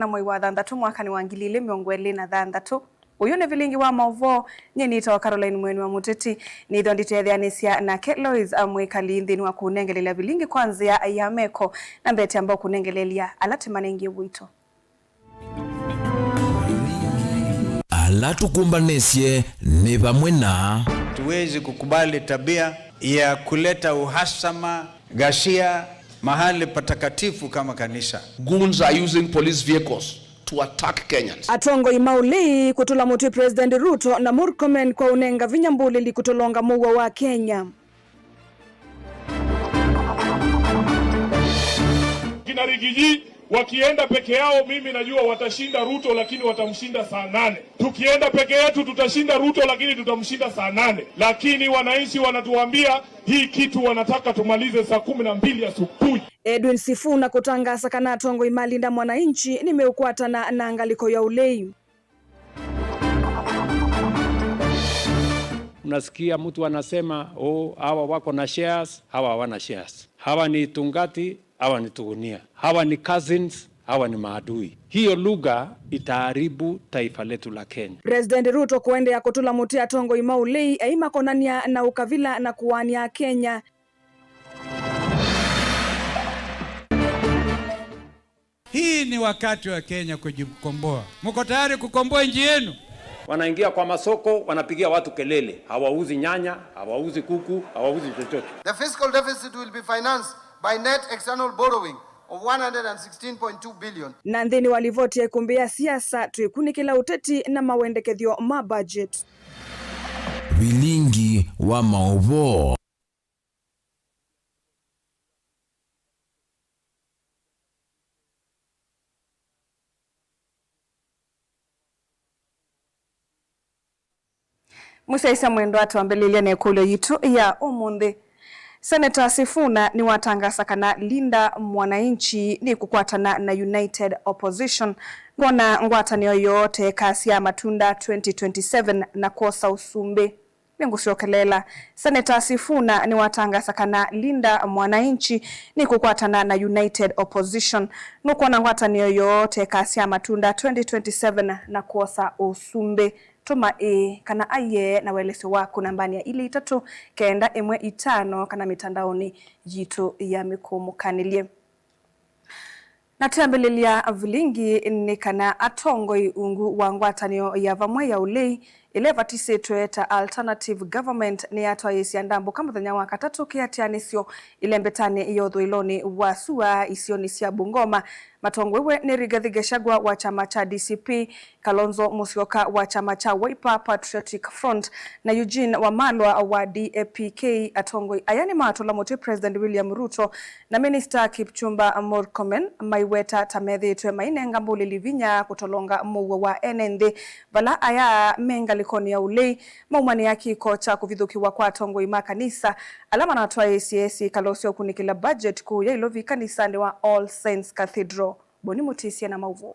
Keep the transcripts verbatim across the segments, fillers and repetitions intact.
na mwei wa thanthatũ mwakanĩ wa ngili ilĩ mĩongo ĩlĩ na thanthatũ. Ũyũ nĩ vilingi wa maũvoo. Nyie nĩtawa Caroline Mweni wa Mũteti. Nĩthwa nditetheanĩsya nake Lois Mwĩkali nthĩnĩ wa kũnengelelya vilingi kwa nzĩa ya meko, na mbete amba kũnengelelya ala tũmanengie wĩto. Ala tũkũmbanĩsye nĩ vamwe na. Hatuwezi kukubali tabia ya kuleta uhasama, ghasia mahali patakatifu kama kanisa. Goons are using police vehicles to attack Kenyans. Atongoi ma ũlei kũtũla mũtĩ President Ruto na Murkomen kwa ũnenga vinya mbũlĩli kũtolonga mũuo wa Kenya. Kina Rigiji wakienda peke yao, mimi najua watashinda Ruto, lakini watamshinda saa nane. Tukienda peke yetu, tutashinda Ruto, lakini tutamshinda saa nane. Lakini wananchi wanatuambia hii kitu wanataka tumalize saa kumi na mbili asubuhi. Edwin Sifuna kũtangaasa kana atongoi ma Linda Mwananchi nĩmeũkwatana na ngalĩko ya ũlei. Unasikia mtu anasema, "Oh, hawa wako na shares, hawa hawana shares. Hawa ni tungati, hawa ni tugunia. Hawa ni cousins, hawa ni maadui." Hiyo lugha itaharibu taifa letu la Kenya. President Ruto kũendeea kũtũla mũtĩ atongoi ma ũlei aimakonany'a na ũkavila na kũwaany'a Akenya. Hii ni wakati wa Kenya kujikomboa. Mko tayari kukomboa nchi yenu? Wanaingia kwa masoko, wanapigia watu kelele. Hawauzi nyanya, hawauzi kuku, hawauzi chochote. The fiscal deficit will be financed by net external borrowing of one hundred and sixteen point two billion. Na nthĩnĩ wa livoti ya ĩkũmbĩ ya siasa, twĩkunĩkĩla ũteti na mawendekethyo ma budget. Vilingi wa maũvoo. Mũsyaĩĩsya mwendwa, twambĩlĩlye na ĩkũlyo yitũ ya ũmũnthĩ. Seneta Sifuna nĩwatangasa kana Linda Mwananchi nĩkũkwatana na United Opposition kwona ngwatanĩo yoo ta ĩkasyaa matunda twenty twenty-seven na kwosa ũsumbĩ. Nĩngũsyokeleela. Seneta Sifuna nĩwatangasa kana Linda Mwananchi nĩkũkwatana na United Opposition. Nũkwona ngwatanĩo yoo ta ĩkasyaa matunda twenty twenty-seven na kwosa ũsumbĩ? Tũma ĩĩ kana aiee na ũelesyo waku nambanĩ ya ilĩ itatũ kenda ĩmwe itano kana mĩtandaonĩ yitũ ya mĩkũmũkanĩlye. Na twĩambĩlĩlya vilingi nĩ kana atongoi ungu wa ngwatanĩo ya vamwe ya ũlei ĩla ĩvatisĩtwe ta Alternative Government nĩyatwaĩĩsya ndambũka mũthenya wa katatũ kĩatĩanĩsyo ĩlembetanĩ ya ũthũĩlonĩ wa sua isionĩ sya Bungoma, matongoew'e nĩ Rigathi Gachagua wa kyama kya D C P, Kalonzo Musyoka wa kyama kya Wiper Patriotic Front, na Eugene Wamalwa wa D A P K. Atongoi aya nĩmatũla mũtĩ President William Ruto na Minista Kipchumba Murkomen maiweta ta methĩĩtwe mainenga mbũlĩli vinya kũtolonga mũuo wa ene nthĩ, vala aya me ngalĩkonĩ ya ũlei maumanĩa kĩko kya kũvithũkĩwa kwa atongoi ma kanisa ala manatwaĩĩsye syĩkalo sya ũkunĩkĩla budget kũu Yailovi kanisanĩ wa All Saints Cathedral. Boni Mũtĩsye na maũvoo.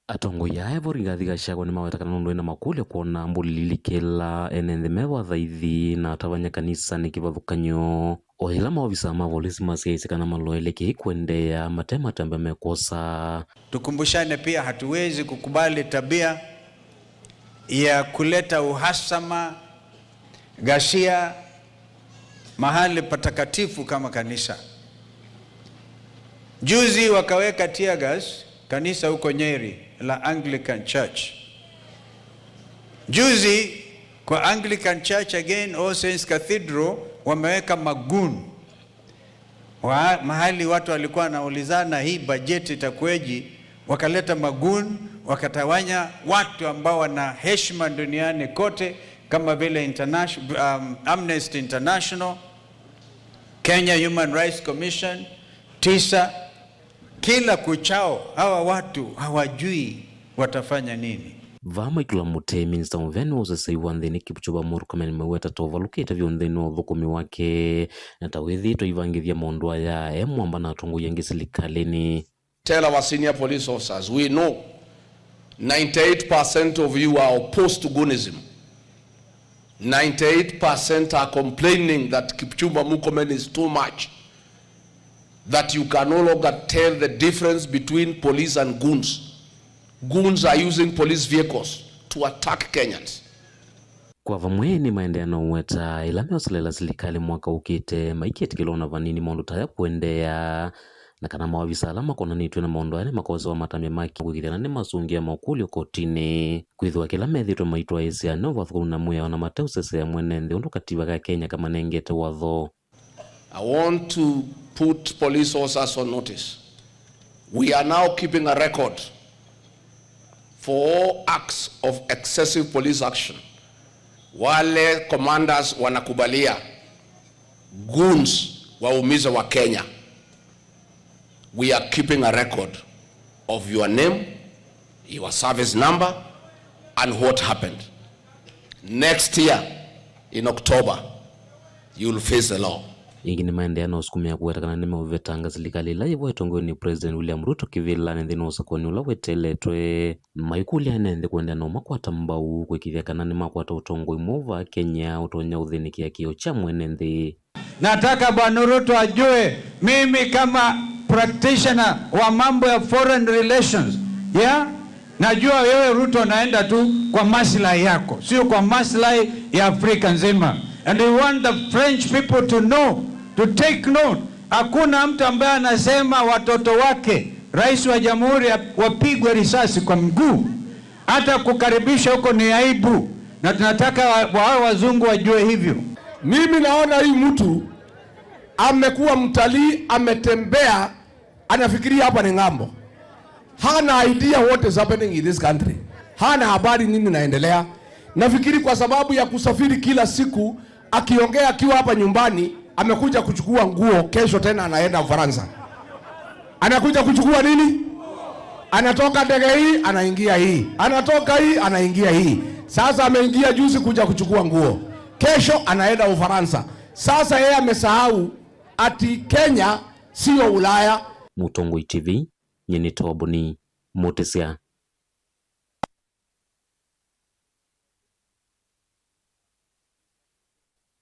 Atongoi aa evo Rigathi Gachagua nĩmaweta kana nũndũ ena makũlyo kwona mbũlĩli kĩla ene nthĩ me vathaithi na atavany'a kanisanĩ kĩvathũkany'o, o yĩla maovisaa ma volisi masyaĩĩsye kana maloele kĩĩ kũendeea mate matambya mekwosa. Tukumbushane pia, hatuwezi kukubali tabia ya kuleta uhasama, ghasia mahali patakatifu kama kanisa. Juzi wakaweka tear gas kanisa huko Nyeri la Anglican Church. Juzi kwa Anglican Church again, All Saints Cathedral, wameweka magoon. Wa-, mahali watu walikuwa wanaulizana hii bajeti itakuweje, wakaleta magoon, wakatawanya watu ambao wana heshima duniani kote, kama vile internation-, um, Amnesty International, Kenya Human Rights Commission, tisa. Kila kuchao hawa watu hawajui watafanya nini. Vaa maikũlwa mũtĩ, Minista mũvea nĩ wa ũseseĩ wa nthĩnĩ Kipchumba Murkomen maiweta ta ũvalũkĩte vyũ nthĩnĩ wa ũthũkũmi wake, na ta wĩthĩĩtwe aivangĩthya maũndũ aya e mwamba na atongoi angĩ silikalĩnĩ. Tell our senior police officers, we know ninety-eight percent of you are opposed to goonism. Ninety-eight percent are complaining that Kipchumba Murkomen is too much. that you can no longer tell the difference between police and goons. Goons are using police vehicles to attack Kenyans. Kwa vamwe nĩ maendeea na ũweta ĩla meũseleela silikalĩ mwaka ũkĩte, maikĩtĩkĩlwa na vanini maũndũ ta aya kũendeea, na kana maovisa ala makonanĩtw'e na maũndũ aya nĩmakosewa matambya ma kĩkwĩkĩthya na nĩmasũngĩa mokũlyo kotinĩ, kwĩthĩwa kĩla methĩĩtwe maitwaĩĩsya nĩ ũvathũkanu na mwĩao na mateũsesea mwene nthĩ ũndũ kativa ka Kenya kamanengete watho. I want to put police officers on notice. We are now keeping a record for all acts of excessive police action. Wale commanders wanakubalia goons waumize wa Kenya, we are keeping a record of your name, your service number, and what happened. Next year, in October, you will face the law. Ĩngĩ nĩmaendeea na ũsukumĩa kũweta kana nĩmeũvetanga silikalĩ ĩla yĩvo ĩtongoew'e nĩ President William Ruto kĩvĩlanĩ nthĩnĩ wa ũsakũani ũla weteeletwe, maikũlya ene nthĩ kũendeea na ũmakwata mbau kwĩkĩthya kana nĩmakwata ũtongoi mweũ vaa Kenya ũtonya ũthĩnĩkĩa kĩĩo kya mwene nthĩ. Nataka Bwana Ruto ajue, mimi kama practitioner wa mambo ya foreign relations, yeah, najua wewe Ruto unaenda tu kwa maslahi yako, sio kwa maslahi ya Afrika nzima. And we want the French people to know, to take note. Hakuna mtu ambaye anasema watoto wake, rais wa jamhuri, wapigwe risasi kwa mguu. Hata kukaribisha huko ni aibu, na tunataka wa-, wa-, wazungu wajue hivyo. Mimi naona hii mtu amekuwa mtalii, ametembea, anafikiria hapa ni ng'ambo. Hana idea what is happening in this country. Hana habari nini naendelea. Nafikiri kwa sababu ya kusafiri kila siku, akiongea akiwa hapa nyumbani, amekuja kuchukua nguo, kesho tena anaenda Ufaransa. Anakuja kuchukua nini? Anatoka ndege hii, anaingia hii. Anatoka hii, anaingia hii. Sasa ameingia juzi kuja kuchukua nguo. Kesho anaenda Ufaransa. Sasa yeye amesahau ati Kenya sio Ulaya. Mũtongoi T V, nyie nĩ Toboni Mũtĩsya.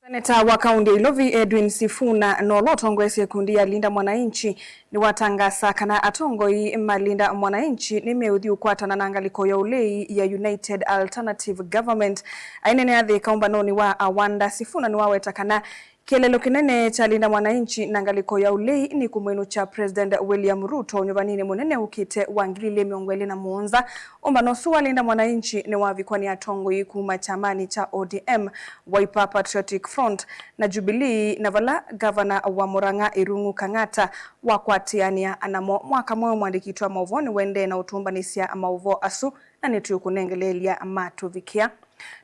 Seneta wa kaunti ya Ilovi, Edwin Sifuna, na ũla ũtongoesye ĩkundi ya Linda Mwananchi, nĩwatangasa kana atongoi ma Linda Mwananchi nĩmeũthi ũkwatana na ngalĩko ya ũlei ya United Alternative Government. Aineenea Thika ũmbanonĩ wa Awanda, Sifuna nĩwaweta kana kĩeleelo kĩnene kya Linda Mwananchi na ngalĩko ya ũlei nĩ kũmwĩnũkya President William Ruto ũnyuvaninĩ mũnene ũkĩte wa ngili ilĩ mĩongo ĩlĩ na mũonza, ũmbano ũsu wa Linda Mwananchi nĩwavikwa nĩ atongoi kuma kyamanĩ kya O D M, Wiper Patriotic Front, na Jubilee, na vala Ngavana wa Murang'a Irungu Kang'ata wakwatĩanĩa namo. Mwaka mweũ, mwandĩki witũ wa maũvoo nĩwendee na ũtũmbanĩsya maũvoo asu, na nĩtũkũnengeleelya matũvikĩa.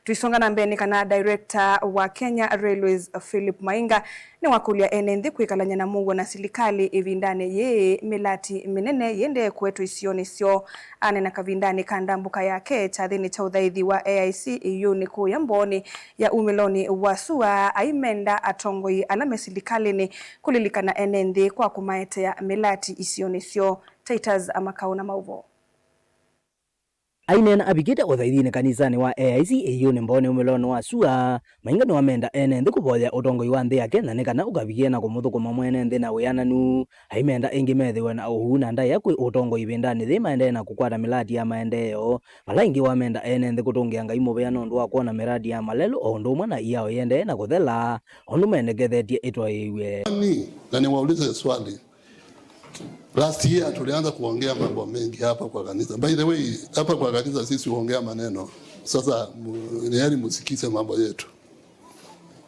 Tũisonga na mbee nĩ kana director wa Kenya Railways, Philip Mainga, nĩwakũlya ene nthĩ kwĩkalany'a na mũuo na silikalĩ ĩvindanĩ yĩĩ mĩlati mĩnene yĩendee kũetwa isionĩ syoo. Aneena kavindanĩ ka ndambũka yake kyathĩnĩ kya ũthaithi wa A I C ĩũnĩ kũya mboonĩ ya umĩlonĩ wa sua, aimenda atongoi ala me silikalĩnĩ kũlilikana ene nthĩ kwa kũmaetea mĩlati isionĩ syoo. Titus Amakau na maũvoo. Aineena avikĩte ũthaithinĩ kanisanĩ wa A I C ĩũnĩ mboonĩ umĩlonĩ wa sua, Mainga nĩwamenda ene nthĩ kũvoya ũtongoi wa nthĩ ya Kenya nĩ kana ũkavikĩe na kũmũthũkũma mwene nthĩ na wĩananu. Aimenda ĩngĩ methĩwe na ũuu na ndaĩa kwĩ ũtongoi ĩvindanĩ yĩĩ maendee na kũkwata mĩlati ya maendeeo, vala ĩngĩ wamenda ene nthĩ kũtũngĩa Ngai mũvea nũndũ wa kwona mĩlati ya malelũ o ũndũ ũmwe na iao ĩendee na kũthela, o ũndũ mendekethetye ĩtwaĩĩw'e. Nani? Na niwaulize swali. Last year tulianza kuongea mambo mengi hapa kwa kanisa. By the way, hapa kwa kanisa sisi huongea maneno. Sasa mu-, ni heri musikize mambo yetu.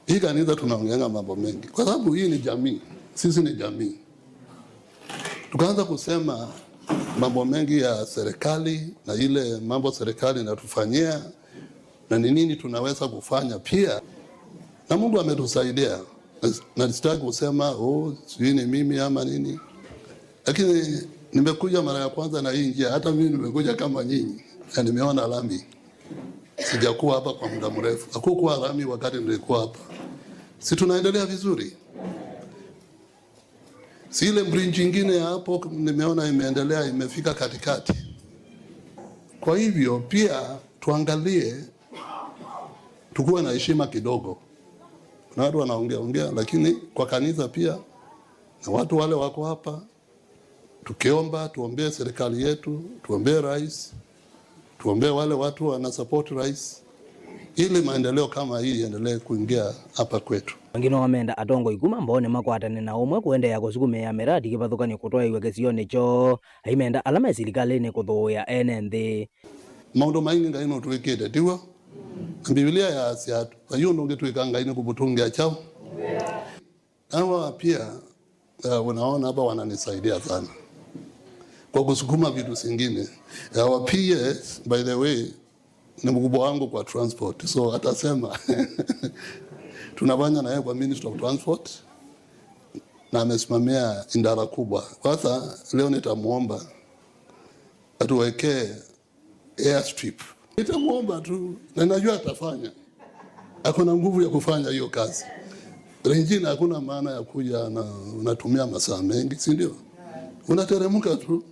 Hii kanisa tunaongeanga mambo mengi. Kwa sababu hii ni jamii. Sisi ni jamii. Tukaanza kusema mambo mengi ya serikali na ile mambo serikali inatufanyia. Na ni nini tunaweza kufanya pia, na Mungu ametusaidia. Na, na sitaki kusema, "Oh, sijui ni mimi ama nini," lakini nimekuja mara ya kwanza na hii njia. Hata mimi nimekuja kama nyinyi na nimeona lami. Sijakuwa hapa kwa muda mrefu, hakukuwa lami wakati nilikuwa hapa. Si tunaendelea vizuri? Si ile bridge ingine ya hapo nimeona imeendelea, imefika katikati. Kwa hivyo pia tuangalie, tukuwe na heshima kidogo. Kuna watu wanaongea ongea, lakini kwa kanisa pia Na watu wale wako hapa, tukiomba, tuombee serikali yetu, tuombee rais, tuombee wale watu wana support rais, ili maendeleo kama hii iendelee kuingia hapa kwetu. Angĩ no amenda atongoi kuma mboonĩ makwatane na ũmwe kũendeea kũsukumĩa mĩradi kĩvathũkany'o kũtwaĩw'a kĩsionĩ kyoo. Aimenda ala me silikalĩnĩ kũthũĩa ene nthĩ. Maũndũ maingĩ Ngai nũtwĩkĩte, tiw'o? Na Mbivilia yaasya, vai ũndũ ũngĩ twĩka Ngai nĩ kũmũtũngĩa kyaũ? Hawa pia, uh, unaona hapa wananisaidia sana kwa kusukuma vitu zingine. Our P S, by the way, ni mkubwa wangu kwa transport. So atasema tunafanya na yeye kwa Ministry of Transport na amesimamia idara kubwa. Sasa leo nitamuomba atuwekee airstrip. Nitamwomba tu, na najua atafanya. Ako na nguvu ya kufanya hiyo kazi. Regina, hakuna maana ya kuja na unatumia masaa mengi, si ndio? Unateremka tu.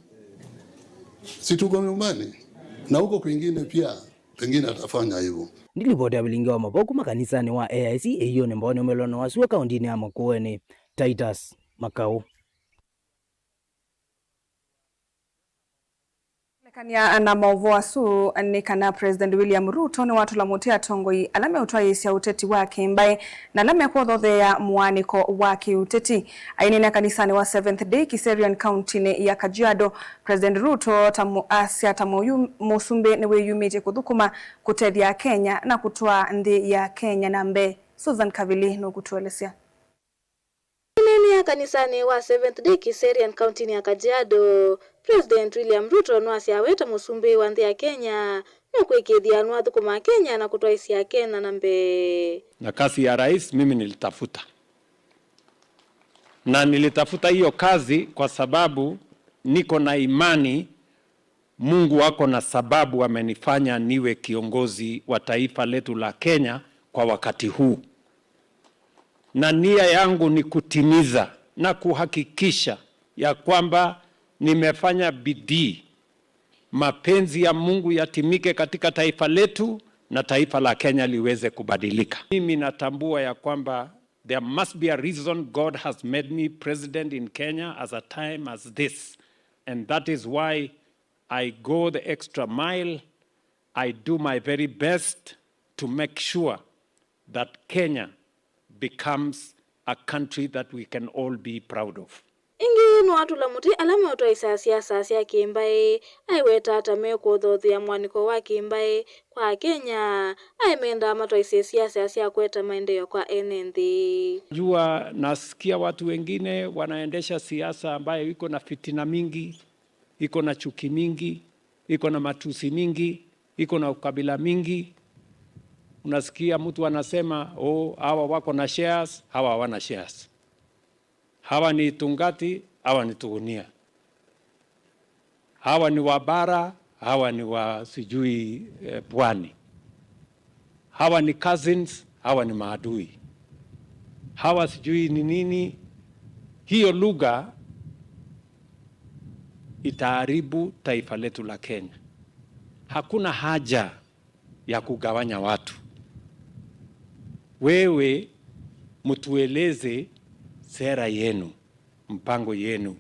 Si tuko nyumbani? Na huko kwingine pia, pengine atafanya hivyo. Nĩ livoti ya vilingi wa mavoo kuma kanisanĩ wa A I C ĩiũnĩ mboonĩ ũmĩlonĩ wa sua kaũndinĩ ya Makueni, Titus Makau. Kũelekany'a na maũvoo asu nĩ kana President William Ruto nĩwatũla mũtĩ atongoi ala meũtwaĩĩsya ũteti wa kĩmbaĩ na ala mekwothotheea mũaanĩko wa kĩũteti. Aineena kanisanĩ wa Seventh Day Kiserian kauntinĩ ya Kajiado, President Ruto ta mũ-, asya ta mũyu-, mũsumbĩ nĩwĩyumĩtye kũthũkũma kũtethya Akenya na kũtwaa nthĩ ya Kenya na mbee. Susan Kavili nũkũtũelesya. Aineenea kanisanĩ wa Seventh Day Kiserian kauntinĩ ya Kajiado, President William Ruto nĩwasya we ta mũsumbĩ wa nthĩ ya Kenya nũkwĩkĩĩthya nĩwathũkũma Akenya na kũtwaĩsya Akenya na mbee. Na kazi ya rais mimi nilitafuta. Na nilitafuta hiyo kazi kwa sababu niko na imani Mungu ako na sababu amenifanya niwe kiongozi wa taifa letu la Kenya kwa wakati huu. Na nia yangu ni kutimiza na kuhakikisha ya kwamba nimefanya bidii, mapenzi ya Mungu yatimike katika taifa letu na taifa la Kenya liweze kubadilika. Mimi natambua ya kwamba there must be a reason God has made me president in Kenya as a time as this. And that is why I go the extra mile. I do my very best to make sure that Kenya becomes a country that we can all be proud of. Ĩngĩ nĩwatũla mũtĩ ala meũtwaĩsya siasa sya kĩmbaĩ, aiweta ta mekwothothea mũaanĩko wa kĩmbaĩ kwa Akenya, aimendaa matwaĩsye siasa sya kũete maendeeo kwa ene nthĩ. Jua nasikia watu wengine wanaendesha siasa ambayo iko na fitina mingi, iko na chuki mingi, iko na matusi mingi, iko na ukabila mingi. Unasikia mtu anasema, "Oh, hawa wako na shares, hawa hawana shares. Hawa ni Tungati, hawa ni Tugunia. Hawa ni wa bara, hawa ni wa sijui, eh, pwani. Hawa ni cousins, hawa ni maadui. Hawa sijui ni nini." Hiyo lugha itaharibu taifa letu la Kenya. Hakuna haja ya kugawanya watu. Wewe mtueleze sera yenu, mpango yenu.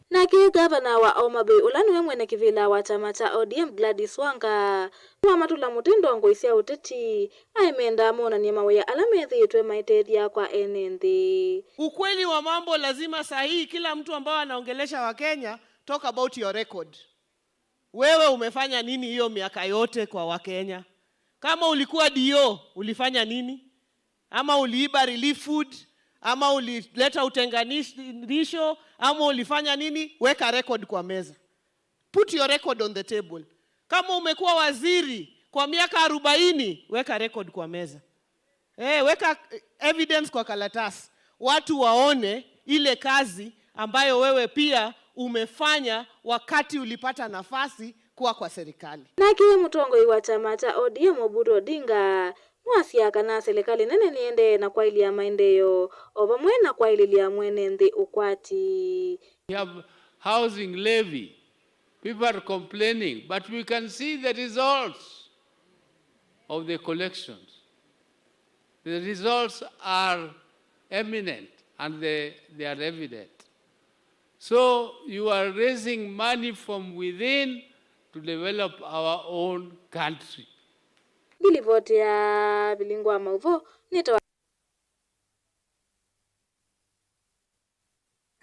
Nake ngavana wa Homa Bay, ũla nĩwe mwene kĩvĩla wa kyama kya O D M, Gladys Wanga, nĩwamatũla mũtĩ ndongoi sya ũteti, aimendaa monany'e mawĩa ala methĩĩtwe maitethya kwa ene nthĩ. Ukweli wa mambo, lazima sahihi kila mtu ambao anaongelesha Wakenya, talk about your record. Wewe umefanya nini hiyo miaka yote kwa Wakenya? Kama ulikuwa D O, ulifanya nini? Ama uliiba relief food, ama ulileta utenganisho, ama ulifanya nini? Weka record kwa meza. Put your record on the table. Kama umekuwa waziri kwa miaka arobaini, weka record kwa meza. Eh, weka, eh, evidence kwa karatasi. Watu waone ile kazi ambayo wewe pia umefanya wakati ulipata nafasi kuwa kwa serikali. Nake mũtongoi wa kyama kya O D M Oburu Odinga nĩwasya kana silikalĩ nene nĩendee na kwaĩlya maendeeo o vamwe na kwaĩlĩlya mwene nthĩ ũkwati. We have housing levy. People are complaining, but we can see the results of the collections. The results are eminent and they, they are evident. So you are raising money from within to develop our own country. Ĩngĩ livoti ya Vilingwa wa Maũvoo nĩtawa.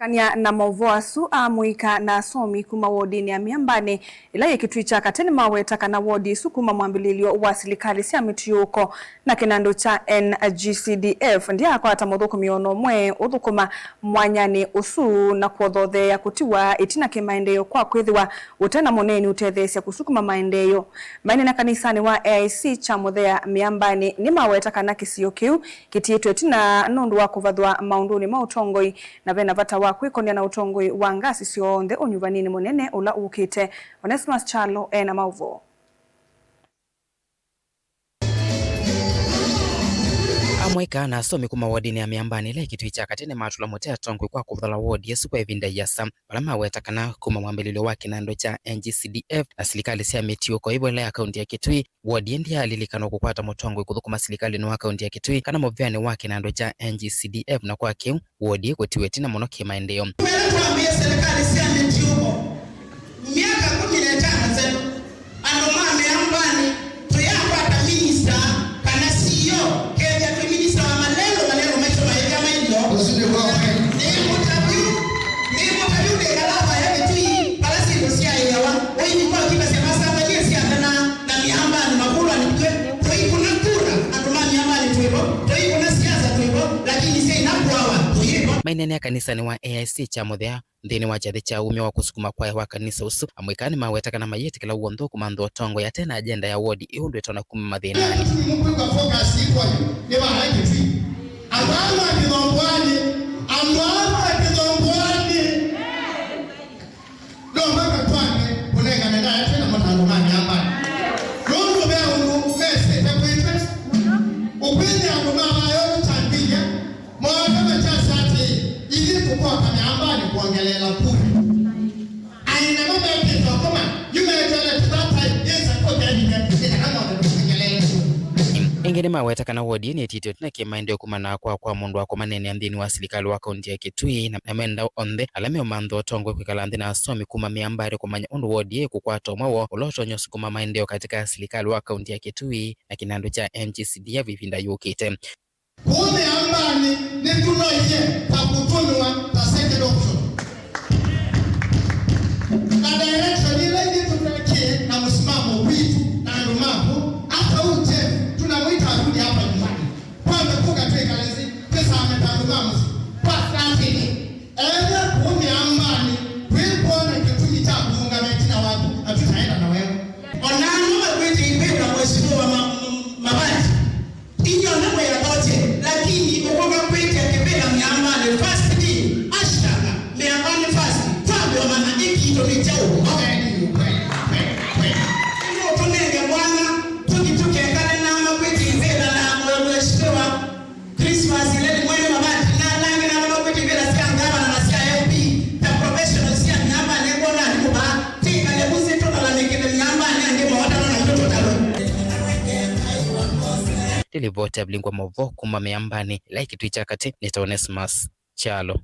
Kania na maũvoo asu, amũika na asomi kuma wodinĩ ya Mĩambanĩ ĩla yĩ Kitui kya Katĩ nĩmaweta kana wodi ĩsu kuma mwambĩlĩlyo wa silikalĩ sya mĩtiũũko na kĩnandũ kya N G C D F ndyakwata mũthũkũmi o na ũmwe ũthũkũma mwanyanĩ ũsu, na kũthotheea kũtiwa ĩtina kĩmaendeeo kwa kwĩthĩwa ũte na mũneeni ũtetheesya kũsukuma maendeeo. Maineena kanisanĩ wa A I C kya Mũthea Mĩambanĩ nĩmaweta kana kĩsio kĩu kĩtiĩtwe ĩtina nũndũ wa kũvathwa maũndũnĩ ma ũtongoi, na vena vata wa kwĩkony'a na ũtongoi wa ngasi syonthe ũnyuvaninĩ mũnene ũla ũkĩte. Onesmus Kyalo e na maũvoo. Amũika na asomi kuma wodinĩ ya Mĩambanĩ ĩla yĩ Kitui kya Katĩ nĩmatũla mũtĩ atongoi kwa kũvathũla wodi ĩsu kwa ĩvinda ĩasa, vala maweta kana kuma mwambĩlĩlyo wa kĩnandũ kya N G C D F na silikalĩ sya mĩtiũũko ĩvo ĩla ya kaunti ya Kitui, wodi ĩĩ ndĩyalilikanwa kũkwata mũtongoi kũthũkũma silikalĩnĩ wa kaunti ya Kitui kana mũvĩanĩ wa kĩnandũ kya N G C D F, na kwa kĩu, wodi ĩĩ kũtiwa ĩtina mũno kĩmaendeeo. Twambĩe silikalĩ sya mĩtiũũko myaka kũmi na ĩtano nzelu, andũ ma Mĩambanĩ tũyakwata minista kana C E O, kethĩa twĩ minista wa malelũ, malelũ maitũ maĩthĩa mailyo. Ũsu nĩ wa kweli. Nĩ mũtavyu, nĩ mũtavyu ndĩkala vaya Kitui, vala syĩndũ syaĩawa, ũithi kwa kĩva sya masavalie syathana, na Mĩambanĩ makũlwa nĩ twĩ, tũikũna kura, andũ ma Mĩambanĩ twĩvo, tũikũna siasa twĩvo, lakini syaina kũawa tũyĩvo. Maineenea kanisanĩ wa A I C kya Mũthea, nthĩnĩ wa kyathĩ kya umya wa kũsukuma kwaya wa kanisa ũsu, amũika nĩmaweta kana mayĩtĩkĩla w'o nthũkũma nthũ ũtongoi ate na agenda ya wodi ĩ ũndũ ĩtonya kuma mathĩnanĩ. Nĩmũkwĩkwa focus yĩkwa yu nĩ vaa Kitui. Andũ aa ma Kĩthomboanĩ, andũ aa ma Kĩthomboanĩ. No mpaka twange kũnengane naye twĩ na matalo ma Mĩambanĩ. Nũndũ ve ũndũ mesĩte kwĩtwe. Ũkwĩthĩa andũ ma vaa yo tũtambĩlya. Maũndũ makyasya atĩĩ, ithyĩ tũkoka Mĩambanĩ kwongeleela kura. Aĩ namo mekĩte ũkoma, yu meetelete that time, yĩsa kũthelile, ĩkana mondo tũkwongeleele kura. Ĩngĩ nĩmaweta kana wodi ĩĩ nĩtĩtwe ĩtina kĩmaendeeo kumana na kwaa kwa mũndũ wa kũmaneenea nthĩnĩ wa silikalĩ wa kaunti ya Kitui, na, na menda onthe ala meũmantha ũtongoi kwĩkala nthĩ na asomi kuma Mĩambanĩ kũmanya ũndũ wodi ĩĩ ĩkũkwata ũmwe woo ũla ũtonya ũsukuma maendeeo katĩ ka silikalĩ wa kaunti ya Kitui na kĩnandũ kya N G C D F ĩvinda yũkĩte. Kũũ Mĩambanĩ nĩtũnoie ta kũtũmĩwa ta second option. Na direction ĩla ithyĩ tũtekĩe na mũsimamo witũ na andũ ma kũũ, hata huu Jeff tunamwita arudi hapa nyumbani. Kwanza kũka twĩkale nthĩ, twĩsame ta andũ ma mũsyĩ. Kwa strategy. Ethĩa kũũ Mĩambanĩ, twĩkwona kĩtumi kya kũũngama ĩtina waku, na tũtaenda na wewe. O na andũ makwĩtya ivĩla Mheshimiwa Ma-, Mavati, inyw'onthe mwĩ athokye, lakini ũkũka kwĩtya kĩvĩla Mĩambanĩ first ni, hashtag Mĩambanĩ first, twambe ũmanya ĩkitũmĩte ũu. Okay, okay, okay, okay. Nũtũnenge mwanya, tũthi tũkekale na makwĩtya ivĩla na Mheshimiwa Christmas ĩla nĩ mwene Mavati, na ala angĩ nala makwĩtya ivĩla sya ngavana na sya M P, ta professionals sya Mĩambanĩ, nĩkwona alimũ vaa, twĩkale mũsyĩ tũtalanĩkĩle Mĩambanĩ angĩ mawatano na itũ tũtalwe. Nĩ livoti ya Vilingwa Maũvoo kuma Mĩambanĩ, ĩla yĩ Kitui kya Katĩ, nĩtawa Onesmus Kyalo.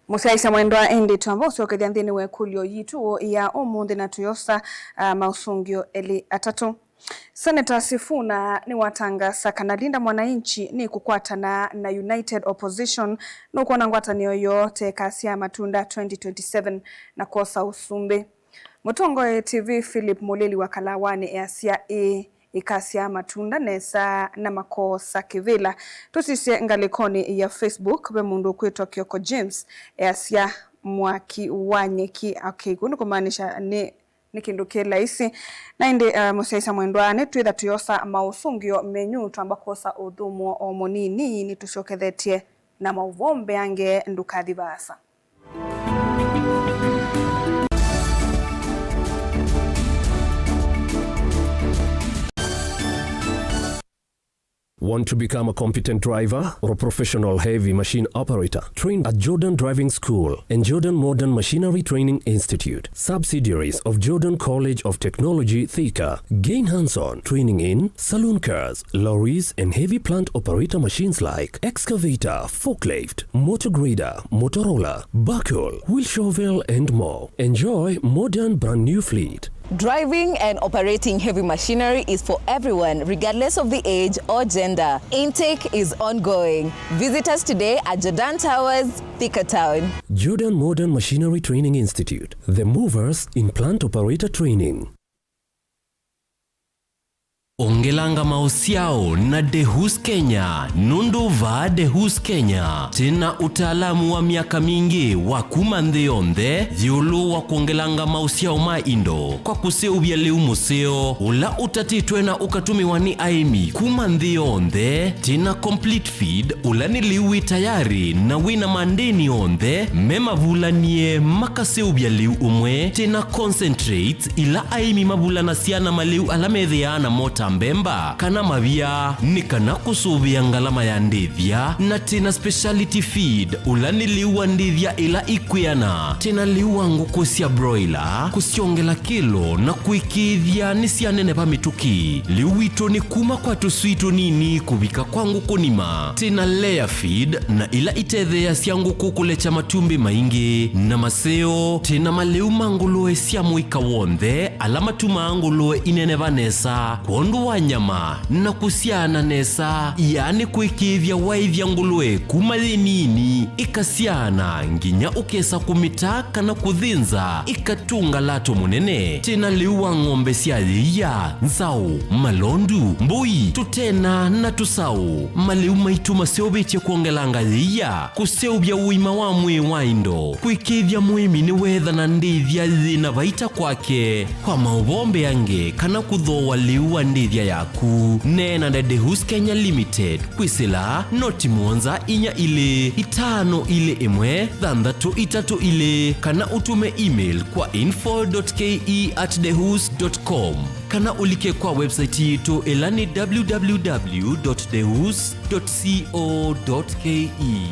Mũsyaĩĩsya mwendwa, ĩndĩ twamba ũsyokethya nthĩnĩ wa ĩkũlyo yitũ ya ũmũnthĩ na tũyosa, ah, maũsũngĩo elĩ atatũ. Seneta Sifuna nĩwatangaasa kana Linda Mwananchi nĩkũkwatana na United Opposition nũkwona ngwatanĩo yoo ta ĩkasyaa matunda twenty twenty-seven na kwosa ũsumbĩ. Mũtongoi T V Philip Mũlĩli wa Kalawanĩ easya ĩĩ ĩkasyaa matunda nesa na makoosa kĩvĩla. Tũsisye ngalĩkonĩ ya Facebook, ve mũndũ ũkwĩtwa Kioko James easya mwaki wa nyeki. Okay, kũu nĩ kũmaanisha nĩ, nĩ kĩndũ kĩ laisi. Na ĩndĩ, eh, mũsyaĩĩsya mwendwa, nĩtwĩtha tũyosa maũsũngĩo menyu, twamba kwosa ũthũmũo o mũnini, nĩtũsyokethetye na maũvoo mbeange, ndũkathi vaasa. Want to become a competent driver or a professional heavy machine operator? Train at Jordan Driving School and Jordan Modern Machinery Training Institute, subsidiaries of Jordan College of Technology, Thika. Gain hands-on training in saloon cars, lorries, and heavy plant operator machines like excavator, forklift, motor grader, motor roller, backhoe, wheel shovel, and more. Enjoy modern brand new fleet. Driving and operating heavy machinery is for everyone, regardless of the age or gender. Intake is ongoing. Visit us today at Jordan Towers, Thika Town. Jordan Modern Machinery Training Institute, the movers in plant operator training. Ongelanga maũsyao na Dehus Kenya, nũndũ vaa Dehus Kenya twĩna ũtaalamu wa myaka mingĩ wa kuma nthĩ yonthe ĩũlũ wa kwongelanga maũsyao ma indo kwa kũseũvya lĩu mũseo ũla ũtatĩtwe na ũkatũmĩwa nĩ aĩmi kuma nthĩ yonthe. Twĩna complete feed, ũla nĩ lĩu wĩ tayarĩ na wĩna mandĩni onthe me mavulanie makaseũvya lĩu ũmwe. Twĩna concentrates, ila aĩmi mavulanasya na malĩu ala methĩaa namo ta mbemba kana mavia, nĩ kana kũsũvĩa ngalama ya ndĩthya. Na twĩna speciality feed, ũla nĩ lĩu wa ndĩthya ila ikwĩana. Twĩna lĩu wa ngũkũ sya broiler, kũsyongela kĩlo na kũĩkĩĩthya nĩsyaneneva mĩtũkĩ. Lĩu witũ nĩ kuma kwa tũswii tũnini kũvika kwa ngũkũ nima. Twĩna layer feed na ila itetheeasya ngũkũ kũlekya matumbĩ maingĩ. Na maseo, twĩna malĩu ma ngũlũe sya mũika w'onthe ala matumaa ngũlũe ineneva nesa kwondũ wa nyama na kũsyaana nesa, yaani kũĩkĩĩthya waĩthya ngũlũe kuma yĩ nini ĩkasyaana nginya ũkesa kũmĩta kana kũthĩnza ĩkatũnga lato mũnene. Twĩna lĩu wa ng'ombe sya yĩia, nzaũ, malondu, mbũi, tũtena na tũsaũ. Malĩu maitũ maseũvĩtye kwongelanga yĩia, kũseũvya ũima wa mwĩĩ wa indo, kũĩkĩĩthya mũĩmi nĩweethana ndĩthya yĩna vaita kwake. Kwa maũvoo mbeange kana kũthooa lĩu wa ndĩthya yaku, neena na Dehus Kenya Limited kwĩsĩla noti mũonza inya ilĩ itano ilĩ ĩmwe thanthatũ itatũ ilĩ, kana ũtũme email kwa info dot K E at dehus dot com, kana ũlike kwa website yitũ ĩla nĩ w w w dot dehus dot co dot K E.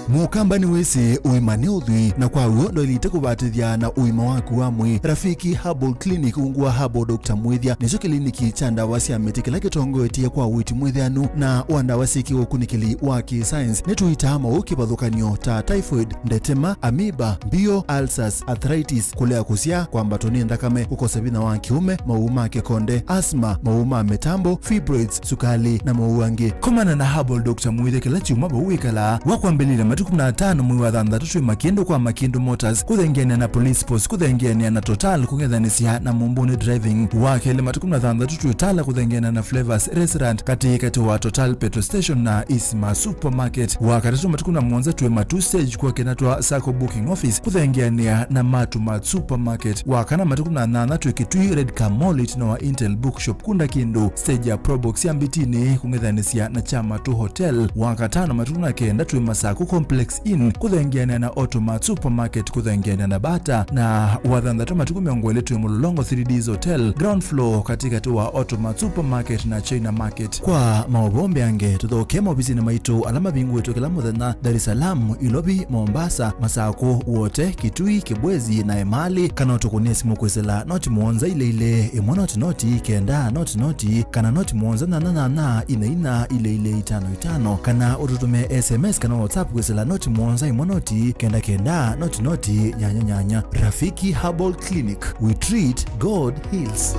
Mũkamba nĩwĩsĩ ũima nĩ ũthwii, na kwa w'o ndwaĩlĩte kũvatĩthya na ũima waku wa mwĩĩ. Rafiki Herbal Clinic, ungu wa Herbal Doctor Mwĩthya, nĩkyo kĩliniki kya ndawa sya mĩtĩ kĩla kĩtongoetye kwa ũiiti mwĩthĩanu na wa ndawa syĩ kĩũkunĩkĩli wa kĩ-science. Nĩtũitaa maũũ kĩvathũkany'o ta typhoid, ndetema, amoeba, mbio, ulcers, arthritis, kũlea kũsyaa, kwambatwa nĩ nthakame, kũkosa vinya wa kĩũme, maũũ ma kĩkonde, asthma, maũũ ma mĩtambo, fibroids, sukali, na maũũ angĩ. Komana na Herbal Doctor Mwĩthya kĩla kyumwa vau wĩkalaa. Wakwambĩlĩlya matukũ kũmi na atano mwei wa thanthatũ twĩ Makĩndũ kwa Makĩndũ Motors, kũthengeanĩa na Police Post, kũthengeanĩa na Total, kũng'ethanĩsya na Mumbuni Driving. Wa kelĩ matukũ kũmi na thanthatũ twĩ Tala, kũthengeanĩa na Flavors Restaurant, katĩ katĩ wa Total Petrol Station na Isma Supermarket. Wa katatũ matukũ kũmi na mũonza twĩ Matu Stage kwa kĩna twa Sacco Booking Office, kũthengeanĩa na Matu Mart Supermarket. Wa kana matukũ kũmi na nyanya twĩ Kitui Red Car Mall, ĩtina wa Intel Bookshop, kunda kĩndũ stage ya Probox ya Mbitini, kũng'ethanĩsya na Kyamatu Hotel. Wa katano matukũ kũmi na kenda twĩ Masaku Complex Inn, kũthengeanĩa na Automat Supermarket, kũthengeanĩa na Bata. Na wa thanthatũ matukũ mĩongo ĩlĩ twĩ Mulolongo Three Ds Hotel, ground floor, katĩkatĩ wa Automat Supermarket na China Market. Kwa maũvoo mbeange, tũthokee maovisinĩ maitũ ala mavingũĩtwe kĩla mũthenya, Dar es Salaam, Ilovi, Mombasa, Masaku, Wote, Kitui, Kibwezi na Emali, kana ũtũkũnĩe simũ kwĩsĩla noti mũonza ilĩ ilĩ, ĩmwe noti noti, kenda noti noti, kana noti mũonza nyanya nyanya, inya inya, ilĩ ilĩ, itano itano, kana ũtũtũmĩe S M S kana WhatsApp kwĩsĩla noti mũonza ĩmwe noti, kenda kenda, noti noti, nyanya nyanya. Rafiki Herbal Clinic, we treat, God heals.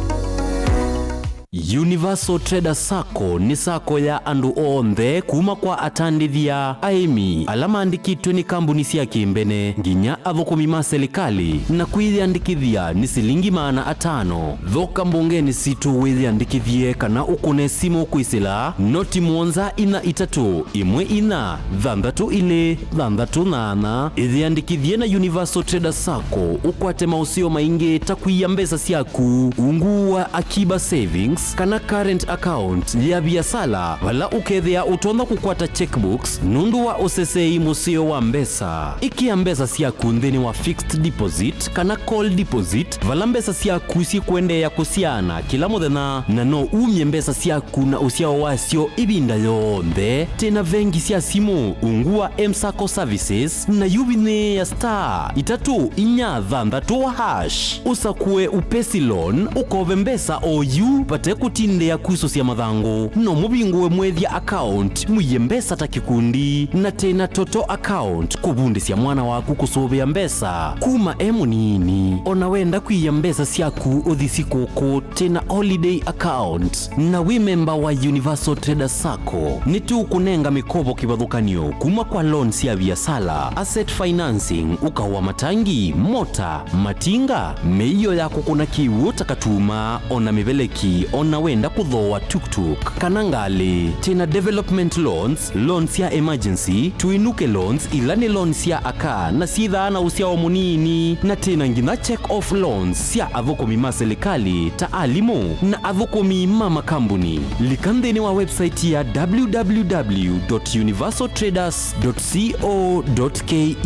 Universal Trader Sacco nĩ sacco ya andũ onthe, kuma kwa atandĩthya, aĩmi, ala maandĩkĩtwe nĩ kambuni sya kĩmbene, nginya athũkũmi ma silikalĩ, na kwĩyĩandĩkĩthya nĩ silingi maana atano. Thoka mbongenĩ sitũ wĩyĩandĩkĩthye kana ũkũne simũ kwĩsĩla noti mũonza inya itatũ, ĩmwe inya, thanthatũ ilĩ, thanthatũ nyanya. Ĩyĩandĩkĩthye na Universal Trader Sacco, ũkwate maũseo maingĩ ta kwia mbesa syaku ungu wa Akiba Savings, kana current account ya viasala, vala ũkethĩa ũtonya kũkwata checkbooks nũndũ wa ũsesei mũseo wa mbesa. Ĩkĩa mbesa syaku nthĩnĩ wa fixed deposit kana call deposit, vala mbesa syaku syĩkũendeea kũsyaana kĩla mũthenya, na no umye mbesa syaku na ũsyao wasyo ĩvinda yonthe. Twĩ na vengi sya simũ ungu wa M-Sacco Services, na yu vinyĩĩa star itatũ inya thanthatũ hash. Ũsakũe Upesi Loan, ũkove mbesa o yu vate kũtindĩa kusũsya mathangũ. No mũvingũe mwĩthya account, mũie mbesa ta kĩkundi, na twĩ na Toto account, kũvundĩsya mwana waku kũsũvĩa mbesa kuma e mũnini. O na wenda kwĩia mbesa syaku ũthi sikũkũ, twĩ na Holiday account. Na wĩ memba wa Universal Traders Sacco, nĩtũkũnenga mĩkovo kĩvathũkany'o kuma kwa loan sya viasala, asset financing, ũkao wa matangi, mota, matinga, mĩio ya kũkũna kĩw'ũ ta katuma, o na mĩveleki, o na wenda kũthooa tuk-tuk kana ngalĩ. Twĩ na development loans, loans sya emergency, tũinũke loans, ila nĩ loans sya aka na syĩthaa na ũsyao mũnini, na twĩ na nginya check off loans sya athũkũmi ma silikalĩ ta alimũ na athũkũmi ma makambuni. Lika nthĩnĩ wa website ya www.universaltraders.co.ke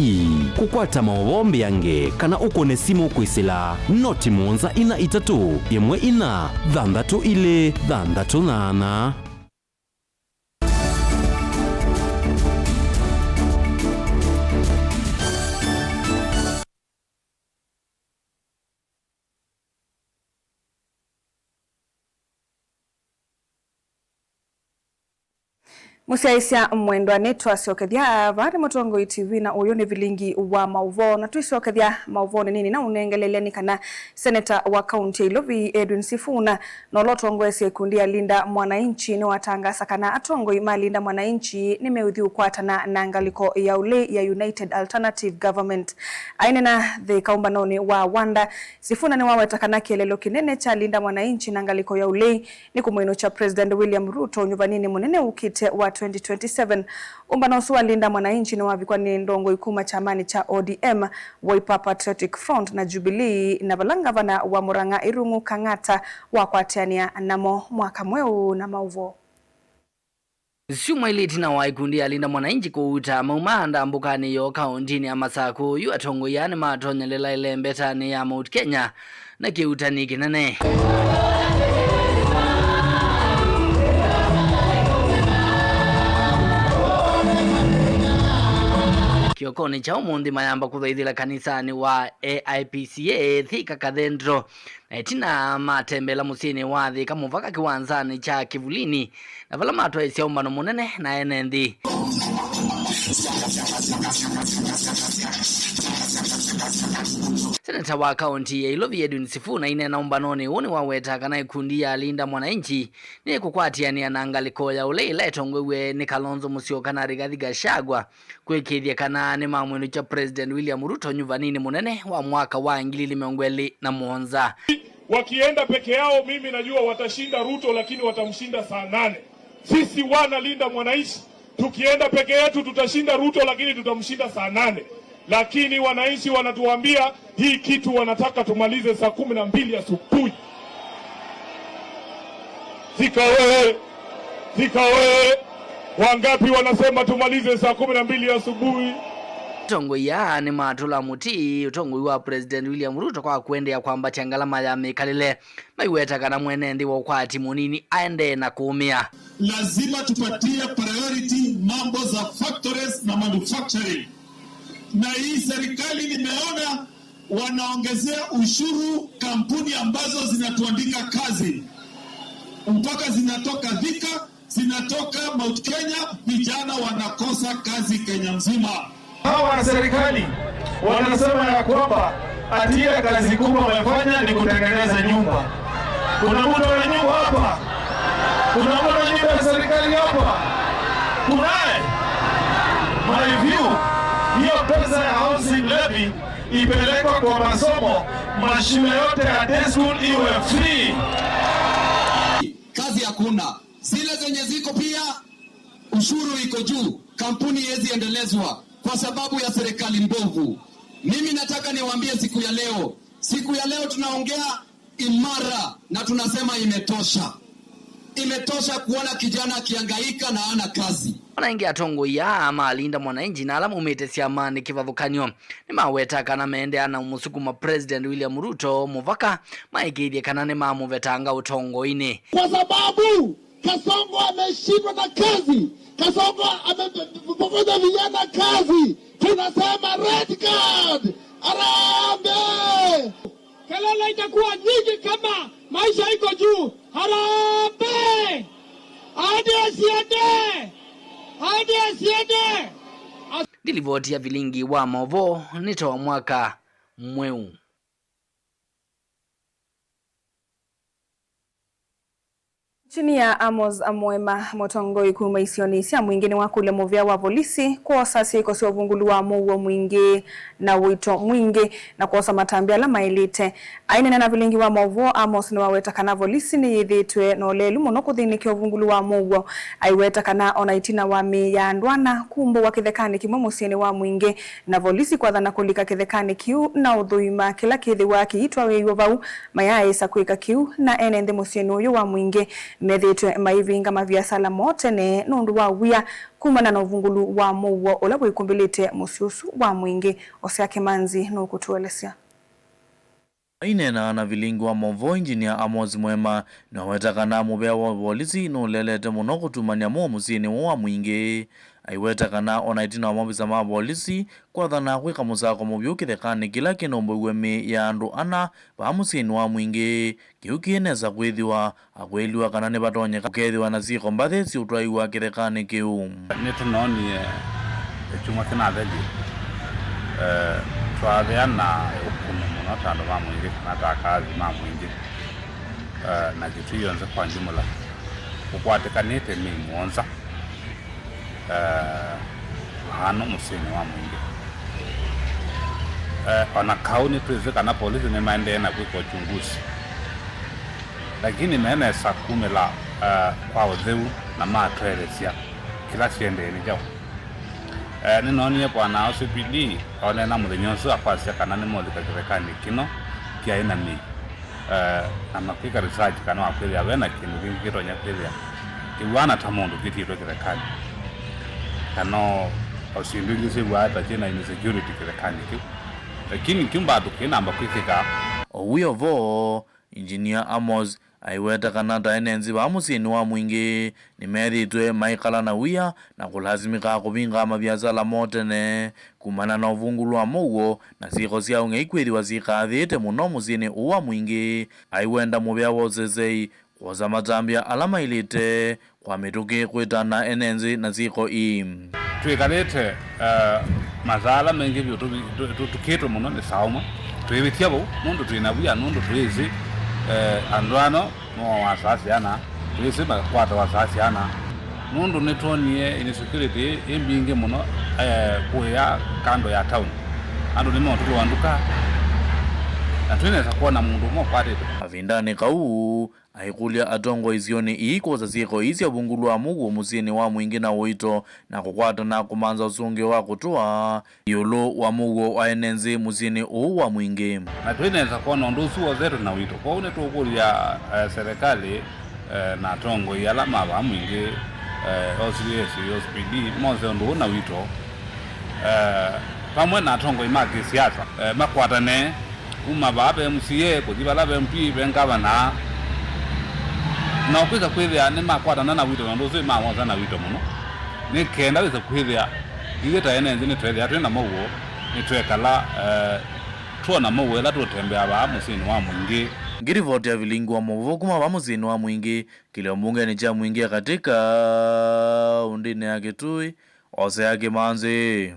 kũkwata maũvoo mbeange kana ũkũne simũ kwĩsĩla noti mũonza inya itatũ ĩmwe inya thanthatũ ilĩ thanthatũ nyanya. Mũsyaĩĩsya mwendwa, nĩtwasyokethya vaa nĩ Mũtongoi T V, na ũyũ nĩ vilingi wa maũvoo, na twĩsyokethya maũvoonĩ nĩnĩna ũnengelelya nĩ kana seneta wa kaunti ya Ilovi Edwin Sifuna na ũla ũtongoesye ikundi ya Linda Mwananchi nĩwatangaasa kana atongoi ma Linda Mwananchi nĩmeũthi ũkwatana na ngalĩko ya ũlei ya United Alternative Government. Aineena nthĩ kaũmbanonĩ wa Wanda, Sifuna nĩwaweta kana kĩeleelo kĩnene kya Linda Mwananchi na ngalĩko ya ũlei nĩ kũmwĩnũkya President William Ruto ũnyuvaninĩ mũnene ũkĩte wa twenty twenty-seven. Ũmbano ũsu wa Linda Mwananchi nĩwavikwa nĩ ndongoi kuma kyamanĩ kya O D M, Wiper Patriotic Front na Jubilee, na vala ngavana wa Murang'a Irungu Kang'ata wakwatĩanĩa namo mwaka mweũ na maũvoo. Syumwa ilĩ ĩtina wa ikundi ya Linda Mwananchi kũuta mauma ndambũkanĩ yoo kaũntĩnĩ ya Masakũ, yu atongoi aa nĩmatonyelela ĩlembetanĩ ya Mount Kenya na kĩuutani kĩnene. Kĩokonĩ kya ũmũnthĩ mayamba kũthaithĩla kanisanĩ wa A I P C A Thika Cathedral, na ĩtina matembela mũsyĩnĩ wa Thika mũvaka kĩwanzanĩ kya Kĩvulini, na vala matwaĩsya ũmbano mũnene na ene nthĩ. Seneta wa kaũnti ya Ilovi Edwin Sifuna aineena ũmbanonĩ ũũ nĩwaweta kana ĩkundi ya Linda Mwananchi nĩkũkwatĩanĩa na ngalĩko ya ũlei ĩla ĩtongoew'e nĩ Kalonzo Musyoka na Rigathi Gachagua kwĩkĩĩthya kana nĩmamwĩnũkya President William Ruto nyuvaninĩ mũnene wa mwaka wa ngili ili mĩongo ĩlĩ na mũonza. Wakienda peke yao, mimi najua watashinda Ruto, lakini watamshinda saa nane. Sisi wana Linda Mwananchi, tukienda peke yetu tutashinda Ruto, lakini tutamshinda saa nane. Lakini wananchi wanatuambia hii kitu wanataka tumalize saa kumi na mbili asubuhi. Thika oye! Thika oye! Wangapi wanasema tumalize saa kumi na mbili asubuhi? Atongoi aa nĩmatũla mũtĩ ũtongoi wa President William Ruto kwa kũendeea kwambatya ngalama ya mĩkalĩle, maiweta kana mwene nthĩ wa ũkwati mũnini aendee na kũũmĩa. Lazima tupatie priority mambo za factories na manufacturing. Na hii serikali nimeona wanaongezea ushuru kampuni ambazo zinatuandika kazi, mpaka zinatoka Thika, zinatoka Mount Kenya, vijana wanakosa kazi Kenya mzima. Hawa wana serikali wanasema ya kwamba ati ile kazi kubwa wamefanya ni kutengeneza nyumba. Kuna mtu ana nyumba hapa? Kuna mtu ana nyumba ya serikali hapa? Kunaye? My view, hiyo pesa ya housing levy ipelekwa kwa masomo, mashule yote ya day school iwe free. Kazi hakuna. Zile zenye ziko pia, ushuru iko juu, kampuni haiwezi endelezwa kwa sababu ya serikali mbovu. Mimi nataka niwaambie siku ya leo, siku ya leo tunaongea imara na tunasema imetosha. Imetosha kuona kijana akihangaika na hana kazi. Ona ĩngĩ, atongoi aa ma Linda Mwananchi na ala maumĩte syamanĩ kĩvathũkany'o nĩmaweta kana meendeea na ũmũsukuma President William Ruto mũvaka maĩkĩĩthye kana nĩmamũvetanga ũtongoinĩ. Kwa sababu Kasongo ameshindwa na kazi, Kasongo amepokonya vijana kazi, tunasema red card! Harambee! Kelele itakuwa nyingi kama maisha iko juu. Harambee! Ahadi asiende! Ahadi asiende! Ndi livoti ya vilingi wa maũvoo nĩ ta wa mwaka mweũ. Chini ya Amos Mwema, mũtongoi kuma isionĩ sya Mwingĩ nĩwakũlya mũvĩa wa volisi kwosa syĩko sya ũvungũlu wa mũuo mwingĩ na ũito mwingĩ na kwosa matambya ala maĩlĩte. Aineena na vilingi wa maũvoo, Amos nĩwaweta kana volisi nĩyĩthĩĩtwe na ũlelu mũno kũthĩnĩkya ũvungũlu wa mũuo. Aiweta kana ona ĩtina wa mĩĩ ya andũ ana kumbũwa kĩthekanĩ kĩmwe mũsyĩnĩ wa Mwingĩ, na volisi kwathana kũlika kĩthekanĩ kĩu na ũthũima kĩla kĩthĩwa kĩitwaĩĩw'e vau, mayaaĩsa kwĩka kĩu, na ene nthĩ mũsyĩnĩ ũyũ wa Mwingĩ methĩĩtwe maivinga maviasala moo tene nũndũ wa wia kumana na ũvungũlu wa mũuo ũla wĩkumbĩlĩte mũsyĩ ũsu wa Mwingĩ. Osea Kĩmanzi nũkũtũelesya. Aineena na vilingi wa maũvoo, Engineer Amos Mwema nĩwaweta kana mũvĩa wa volisi nũlelete mũno kũtumany'a mũuo mũsyĩnĩ ũũ wa Mwingĩ. Aiweta kana ona ĩtina wa maovisa ma volisi kwathana kwĩka mũsako mũvyũ kĩthekanĩ kĩla kĩnũmbũiwe mĩĩ ya andũ ana vaa mũsyĩnĩ wa Mwingĩ, kĩu kĩĩ nesa kwĩthĩwa akwĩliwa kana nĩvatonyeka kũkethĩwa na syĩko mbathĩ siũtwaiwa kĩthekanĩ kĩu. Nĩtũnoonie kyumwa kĩnatheli, eh, twathĩa na ũkũno mũno ta andũ ma Mwingĩ kana ta akaazi ma Mwingĩ, eh, na Kitui yonthe kwa jumla, kũkwatĩkanĩte mĩĩ mũonza, eh, vano mũsyĩnĩ wa Mwingĩ. Eh, ona kau nĩtwĩsĩ kana polisi nĩmaendee na kwĩka uchunguzi, lakini menesa kumĩla, eh, kwa ũtheu na matũelesya kĩla kĩendee nĩ kyaũ. Eh, nĩnoonie bwana O C P D oneena mũthenya ũsu akwasya kana nĩmolika kĩthekanĩ kĩno kyaĩ na mĩĩ. Eh, na makwĩka research kana wakwĩthĩa ve na kĩndũ kĩngĩ kĩtonya kwĩthĩa kĩw'ana ta mũndũ kĩtiĩtwe kĩthekanĩ, kana o, o syĩndũ ingĩ syĩw'aa ta syĩ na insecurity kĩthekanĩ kĩu. Lakini kĩu mbaa tũkĩnamba kwĩkĩka. O wĩ o vo, Engineer Amos aiweta kana ta ene nzĩ vaa mũsyĩnĩ wa Mwingĩ nĩmethĩĩtwe maikala na wia na kũlasimĩka kũvinga maviasala moo tene kumana na ũvungũlu wa mũuo na syĩko sya ũng'ei kwĩthĩwa syĩkaathĩĩte mũno mũsyĩnĩ ũũ wa Mwingĩ. Aiwenda mũvĩa wa ũsesei kwosa matambya ala maĩlĩte kwa mĩtũkĩ kwĩtana ene nzĩ na syĩko ii. Twĩkalĩte, eh, masaa ala maingĩ vyũ tũvi-, tũ-, tũ-, tũkĩtwe mũno nĩ saa ũmwe. Twĩvĩtya vau nũndũ twĩ na wia, nũndũ twĩsĩ, eh, andũ ano mooawa saa siana, twĩsĩ makwatawa saa siana. Nũndũ nĩtwonie insecurity ĩ mbingĩ mũno, eh, kũya kando ya town. Andũ nĩmotũlũa nduka, na twĩnesa kwona mũndũ ũmwe ũkwatĩtwe. Kavindanĩ kau, aikũlya atongoi isionĩ ii kwosa syĩko ii sya ũvungũlu wa mũuo mũsyĩnĩ wa Mwingĩ na ũito na kũkwatana kũmantha ũsũngĩo wa kũtũa ĩũlũ wa mũuo wa ene nzĩ mũsyĩnĩ ũũ wa Mwingĩ. Na twĩnesa kwona ũndũ ũsu wosetwe na ũito. Kwoou nĩtũkũlya, eh, serikali, eh, na atongoi ala ma vaa Mwingĩ, eh, O C S, O C P D, mose ũndũ ũũ na ũito, eh, vamwe na atongoi ma kĩsiasa, eh, makwatane kuma vaa ve M C A kũthi vala ve M P, ve ngavana. Na ũkwĩsa kwĩthĩa nĩmakwatana na wito, na ũndũ ũsu nĩmawosa na wito mũno, nĩ kenda wĩsa kwĩthĩa ithyĩ ta ene nthĩ nĩtwethĩa twĩ na mũuo, nĩtwekala, eh, twona mũuo ĩla tũtembeaa vaa mũsyĩnĩ wa Mwingĩ. Ngirivoti ya vilingi wa mũvuvu kuma vaa mũsyĩnĩ wa Mwingĩ, kĩlio mbungenĩ kya Mwingĩ ya katĩ kaũndĩnĩ ya Kitui, Osea Kĩmanzi.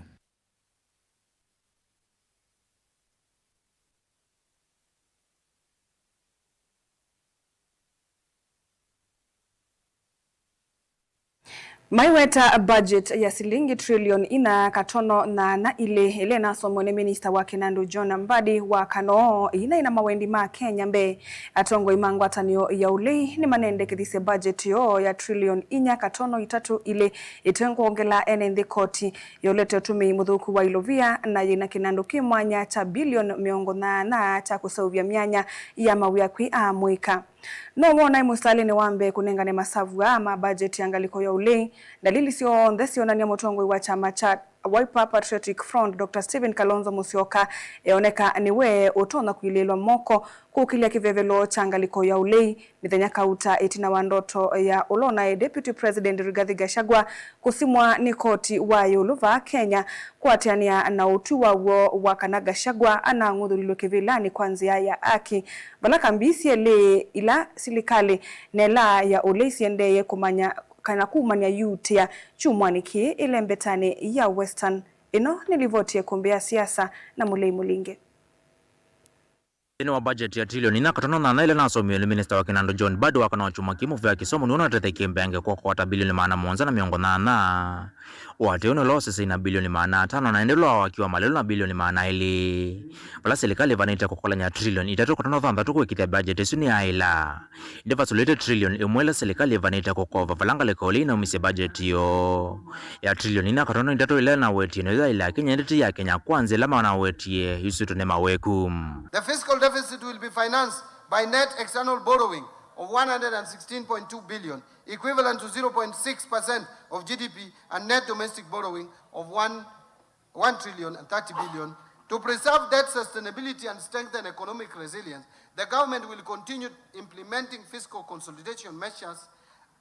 Maiweta budget ya silingi trillion ina katono na ana ilĩ ĩla ĩnasomwe nĩ minista wa kĩnandũ John Mbadi wa Kanoo ina ina mawendi ma Kenya mbee. Atongoi ma ngwatanĩo ya ũlei nĩmanendekethisye budget yoo ya trillion inya katono itatũ ilĩ ĩtengwongela ene nthĩ koti yolete ũtũmĩi mũthũku wa ilovia na yĩna kĩnandũ kĩ mwanya kya bilioni mĩongo nyaanya kya kũseũvya myanya ya mawĩa kwĩ amũika. No wonae mũsitalĩnĩ wa mbee kũnengane masavu aa ma budget ya ngalĩko ya ũlei, ndalili syonthe syonany'a mũtongoi wa kyama kya Wiper Patriotic Front, Doctor Stephen Kalonzo Musyoka, eoneka nĩwe ũtonya kũilĩĩlwa moko kũkĩlya kĩvevelo kya ngalĩko ya ũlei, mĩthenya kauta ĩtina wa ndoto ya ũla ũnaĩ Deputy President Rigathi Gachagua kũsimwa nĩ koti wa ĩũlũ vaa Kenya, kũatĩanĩa na ũtwi wa w'o wa kana Gachagua anang'uthũlilwe kĩvĩlanĩ kwa nzĩa ya aki, vala kambi syelĩ ila silikalĩ na ĩla ya ũlei syendeeye kũmanya kana kumany'a yuutĩa kyumwanĩ kĩĩ ĩlembetanĩ ya Western. Ĩno nĩ livoti ya ĩkũmbĩ ya siasa na Mũlei Mũlinge. Nthĩnĩ wa budget ya trilioni inya katono nyanya ĩla nasomiwe nĩ minista wa kĩnandũ John Mbadi wakana wa kyumwa kĩĩ, mũvĩa wa kĩsomo nĩw'o ũnatethekie mbeange kwa kũkwata bilioni maana mũonza na mĩongo nyanya. Ũatĩĩo nĩ ũla ũsesei na bilioni maana atano, na ĩndĩ ũla wa waki wa malelũ na bilioni maana elĩ. Vala silikalĩ ĩvanĩte kũkolany'a trilioni itatũ katono thanthatũ kũĩkĩĩthya budget ĩsu nĩyaĩla. Ĩndĩ vasũlĩte trilioni ĩmwe ĩla silikalĩ ĩvanĩte kũkova vala ngalĩko ĩla inaumisye budget yoo ya trilioni inya katono itatũ ĩla ĩnawetie nĩyo yaĩlaa Kenya, ĩndĩ ti ya Kenya Kwanza ĩla manawetie, ĩsu tũne maweku. The fiscal deficit will be financed by net external borrowing of one hundred and sixteen point two billion, equivalent to zero point six percent of G D P, and net domestic borrowing of one one trillion and thirty billion. To preserve debt sustainability and strengthen economic resilience, the government will continue implementing fiscal consolidation measures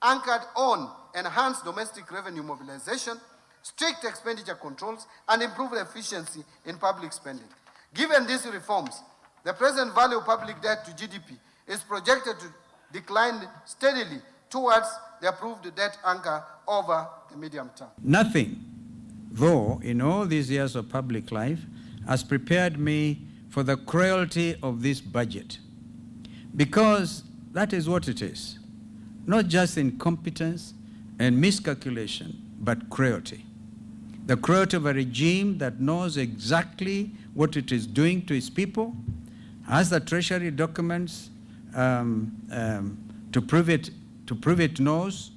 anchored on enhanced domestic revenue mobilization, strict expenditure controls, and improved efficiency in public spending. Given these reforms, the present value of public debt to G D P is projected to decline steadily towards the approved debt anchor over the medium term. Nothing, though, in all these years of public life has prepared me for the cruelty of this budget, because that is what it is. Not just incompetence and miscalculation, but cruelty. The cruelty of a regime that knows exactly what it is doing to its people, has the treasury documents, um, um, to prove it, to prove it knows,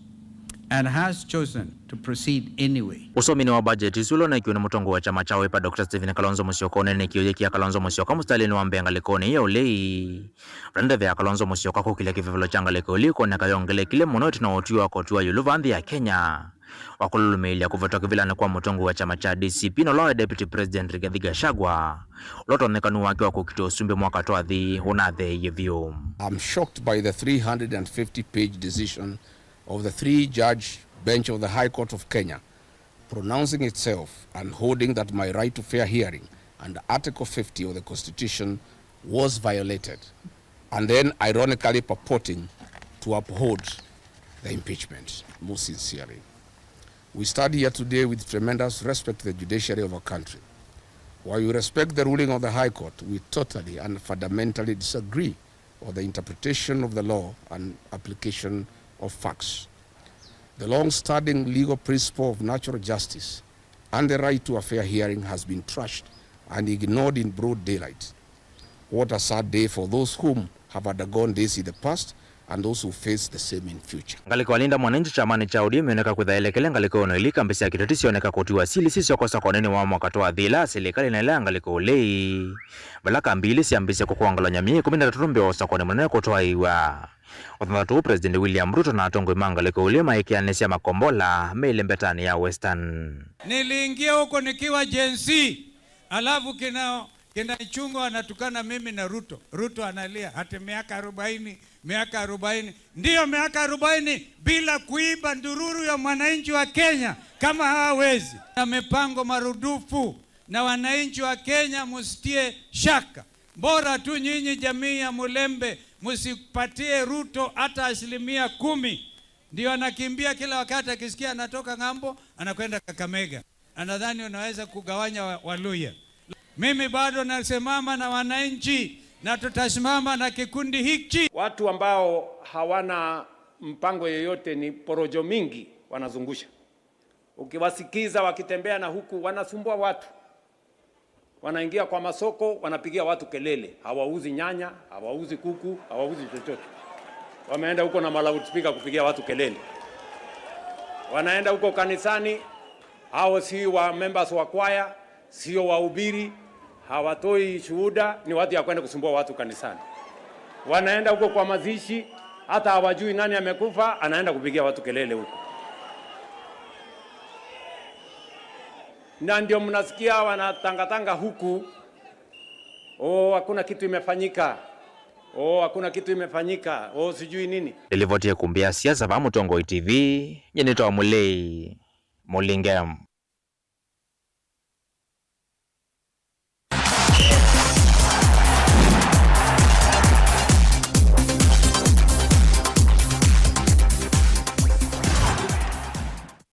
and has chosen to proceed anyway. Ũsominĩ wa budget ĩsu ũla ũneekiwe nĩ mũtongoi wa kyama kya Wiper, Doctor Stephen Kalonzo Musyoka, ũneenekie ũyĩkĩa Kalonzo Musyoka mũsitalĩnĩ wa mbee ngalĩkonĩ ya ũlei. Vala ndeve ya Kalonzo Musyoka kũkĩlya kĩvevelo kya ngalĩko ĩlĩ ĩkwoneka yongelekile mũno ĩtina wa ũtwi wa koti wa ĩũlũ vaa nthĩ ya Kenya wa kũlũlũmĩĩlya kũvetwa kĩvĩlanĩ kwa mũtongoi wa kyama kya D C P na ũla waĩ Deputy President Rigathi Gachagua, ũla ũtonyekanu wake wa kũkitĩa ũsumbĩ mwaka twathi ũnatheeie vyũ. I'm shocked by the three hundred and fifty page decision of the three judge bench of the High Court of Kenya pronouncing itself and holding that my right to fair hearing under Article fifty of the Constitution was violated, and then ironically purporting to uphold the impeachment. Most sincerely. We stand here today with tremendous respect to the judiciary of our country. While we respect the ruling of the High Court, we totally and fundamentally disagree on the interpretation of the law and application of facts. The long-standing legal principle of natural justice and the right to a fair hearing has been trashed and ignored in broad daylight. What a sad day for those whom have undergone this in the past and those who face the same in future. Ngalĩko ya Linda Mwananchi kyamanĩ kya O D M yoneka kwĩtha elekele ngalĩko ĩno ĩlĩ kambi sya kĩteti syoneka kũtiwa sili sisyokosa kwa ũnene wa mwaka twathi ĩla silikalĩ na ĩla ya ngalĩko ũlei, vala kambi ilĩ syambĩĩsye kũkwangalany'a myei ĩkũmi na ĩtatũ mbee wa ũsakuanĩ mũnene kũtwaĩwa. Wathanthatũ ũũ, President William Ruto na atongoi ma ngalĩko ũlĩ maĩkĩanĩsya makombola meilĩ mbetanĩ ya Western. Niliingia huko nikiwa Gen Z, alafu kina, kina Ichung'wah anatukana mimi na Ruto. Ruto analia ati miaka arobaini, miaka arobaini. Ndiyo, miaka arobaini bila kuiba ndururu ya mwananchi wa Kenya kama hawawezi. Na mipango marudufu, na wananchi wa Kenya msitie shaka. Bora tu nyinyi jamii ya Mulembe msipatie Ruto hata asilimia kumi. Ndio anakimbia kila wakati akisikia anatoka ng'ambo, anakwenda Kakamega. Anadhani unaweza kugawanya wa-, Waluhya. Mimi bado nasimama na wananchi na tutasimama na kikundi hichi. Watu ambao hawana mpango yoyote ni porojo mingi wanazungusha. Ukiwasikiza wakitembea na huku wanasumbua watu. Wanaingia kwa masoko, wanapigia watu kelele. Hawauzi nyanya, hawauzi kuku, hawauzi chochote. Wameenda huko na ma loudspeaker kupigia watu kelele. Wanaenda huko kanisani, hao si wa members wa kwaya, sio wahubiri, hawatoi shuhuda, ni watu ya kwenda kusumbua watu kanisani. Wanaenda huko kwa mazishi, Hata hawajui nani amekufa, anaenda kupigia watu kelele huko. Na ndio mnasikia wanatangatanga huku, "Oh, hakuna kitu imefanyika. Oh, hakuna kitu imefanyika. Oh, sijui nini." Nĩlivoti ya ĩkumbi ya siasa va Mũtongoi T V, nyie nĩtawa Mũlei Mũlinge.